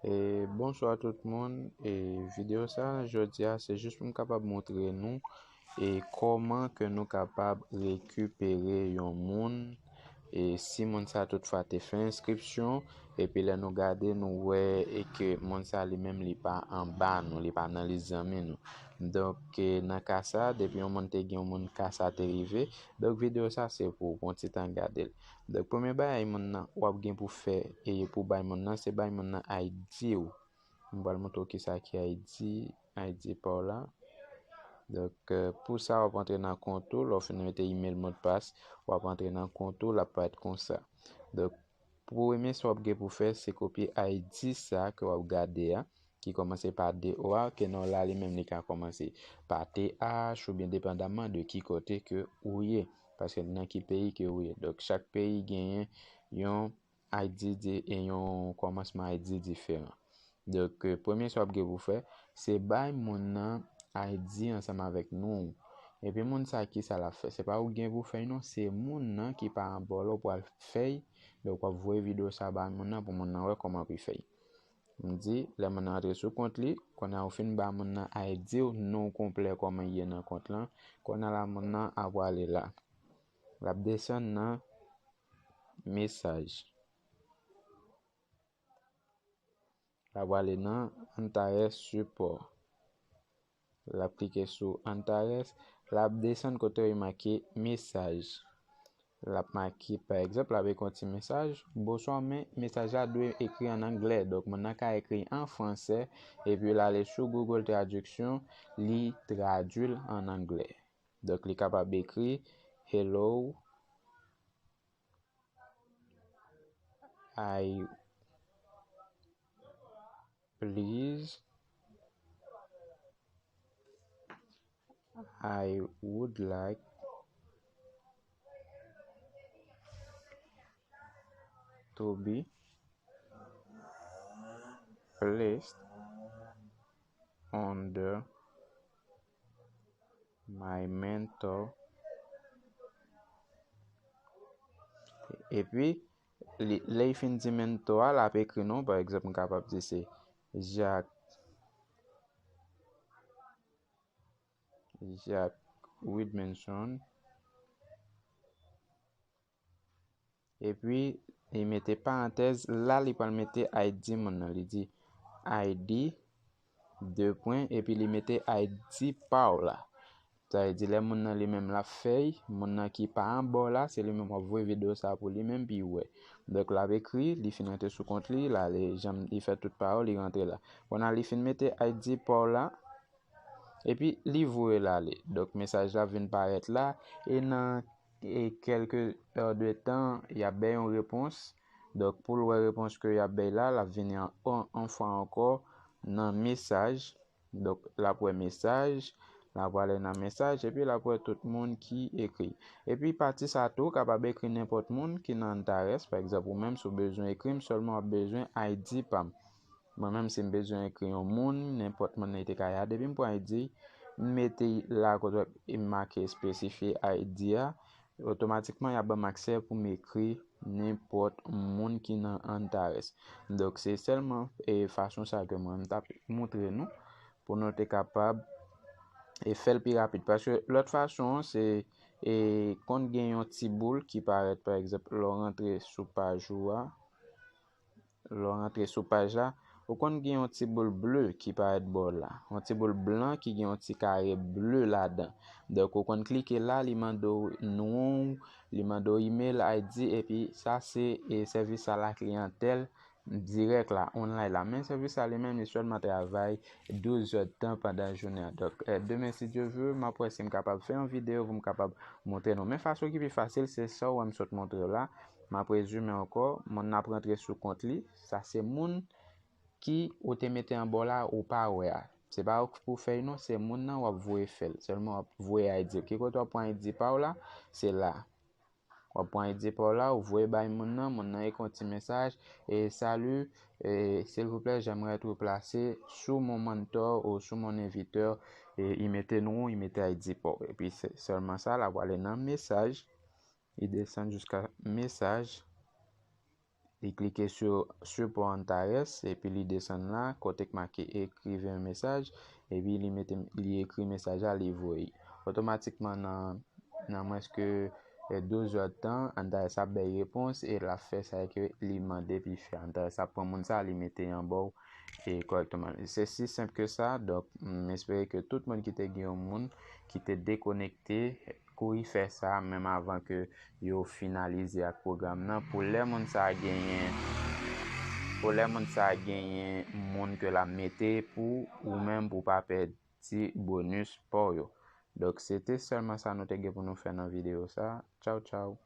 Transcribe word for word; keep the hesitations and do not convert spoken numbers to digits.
E bonswa tout moun. E videyo sa jodi a se jis pou m kapab montre nou e kòman ke nou kapab rekipere yon moun, e si moun sa toutfwa te fè enskripsyon, epi lè nou gade nou wè e ke moun sa li menm li pa anba nou, li pa nan lis zanmi nou. Donk e nan ka sa, depi yon moun te gen yon moun ka sa te rive, donk videyo sa se pou w pran ti tan gade l. Donk premye bagay moun nan w ap gen pou fè e pou bay moun nan, se bay moun nan I D w. M pral montre w kisa ki I D, I D pa w la. Donk e pou sa w ap antre nan kont ou, lè w fin mete email, modpas, w ap antre nan kont ou, l ap parèt konsa. Donk premye sa w ap gen pou fè se kopye I D sa ke w ap gade a, ki kòmanse pa de O a, ke non la li menm li ka kòmanse pa T H oubyen depandamman de ki kote ke ou ye, paske nan ki peyi ke ou ye. Donk chak peyi genyen yon I D di- e yon kòmansman I D diferan. Donk e premye sa w ap gen pou fè se bay moun nan I D ansanm avèk non w. Epi moun sa kisa l ap fè? Se pa ou gen pou fè l non, se moun nan ki pa anba w la w pral fè l. Donk w ap voye videyo sa bay moun nan pou moun nan wè kòman pou l fè l. M di lè moun nan antre sou kont li, kounye a ou fin ba moun nan I D w, non w konplè, kòman l ye nan kont lan, kounye a la moun nan ap prale la. L ap desann nan mesaj. L ap prale nan Antares Support. L ap klike sou Antares, l ap desann kote yo make mesaj. L ap make, pa egzanp, l ap ekri yon ti mesaj, "Bonswa," men mesaj la dwe ekri an anglè. Donk moun nan ka ekri an fransè, epi l ale sou Google Traduction, li tradui l an anglè. Donk li kapab ekri, "Hello, I please, I would like to be placed on the my mentor." Epi li- lè l fin di mentor a, l ap ekri non, pa egzanp m kapab di se Jacques, Jacques Widmanson. Epi li mete parantèz, la li pral mete I D moun nan, li di I D, de pwen, epi li mete I D pa w la. Sa vle di lè moun nan li menm l ap fè l, moun nan ki pa anba w la, se li menm w ap voye videyo sa pou li menm pou l wè. Donk l ap ekri, li fin antre sou kont li, l ale, jan li fè tout pa yo, li rantre la. Kounye a li fin mete I D pa w la, epi li voye l ale. Donk mesaj la vin parèt la, e nan e kèlke è de tan, y ap bay yon repons. Donk pou l wè repons ke y ap bay la, l ap vini an, an, an fwa ankò nan mesaj. Donk l ap wè mesaj, l ap prale nan mesaj, epi l ap wè tout moun ki ekri. Epi pati sa tou, w kapab ekri nenpòt moun ki nan Antares, pa egzanp ou menm, si w bezwen ekri m, sèlman w ap bezwen I D pa m. Mwen menm, si m bezwen ekri yon moun, nenpòt moun li te ka ye a, depi m pran I D, m mete la kote w ap make espesifye I D a, otomatikman y ap ban m aksè pou m ekri nenpòt moun ki nan Antares. Donk se sèlman e fason sa ke mwen m t ap montre nou pou nou te kapab e fè l pi rapid. Paske lòt fason an se e konn gen yon ti boul ki parèt, pa egzanp, lè w rantre sou paj ou a, lè w rantre sou paj la, ou konn gen yon ti boul ble ki parèt bò w la, yon ti boul blan ki gen yon ti kare ble ladan. Donk ou konn klike la, li mande w non w, li mande w email, I D, epi sa se e sèvis a la kliyantèl dirèk la, online la. Men sèvis sa li menm, li sèlman travay douz èdtan pandan jounen an. Donk e demen, si Dye ve, m ap wè si m kapab fè yon videyo pou m kapab montre nou. Men fason ki pi fasil, se sa w wè m sot montre w la. M ap rezime ankò, moun nan ap rantre sou kont li. Sa se moun ki ou te mete anba w la, ou pa wè a. Se pa ou k pou fè l non, se moun nan w ap voye fè l. Sèlman w ap voye I D. Ki kote w ap pran I D pa w la? Se la. W ap pran I D pa w la, ou voye bay moun nan, moun nan ekri yon ti mesaj, e, "Salut, e, s'il vous plaît, j'aimerais être placé sous mon mentor ou sous mon invité." E, li mete non, li mete I D pa w. Epi se sèlman sa, l ap prale nan mesaj, li desann jiska mesaj. Li klike sou Support Antares, epi li desann la, kote k make écrivez un message, epi li mete, li ekri mesaj la, li voye. Otomatikman nan, nan mwens ke, eh, douz èdtan, Antares ap bay repons e l ap fè sa ke li mande pou l fè. Antares ap pran moun sa, li mete anba w, e kòrèkteman. Se si senp ke sa. Donk, m espere ke tout moun ki te gen yon moun ki te dekonekte, kouri fè sa menm avan ke yo finalize ak pwogram nan. Pou lè moun sa genyen, pou lè moun sa genyen moun ke l ap mete pou ou menm pou w pa pèdi bonis pa w yo. Donk, se te sèlman sa nou te gen pou nou fè nan videyo sa. Tchaw, tchaw.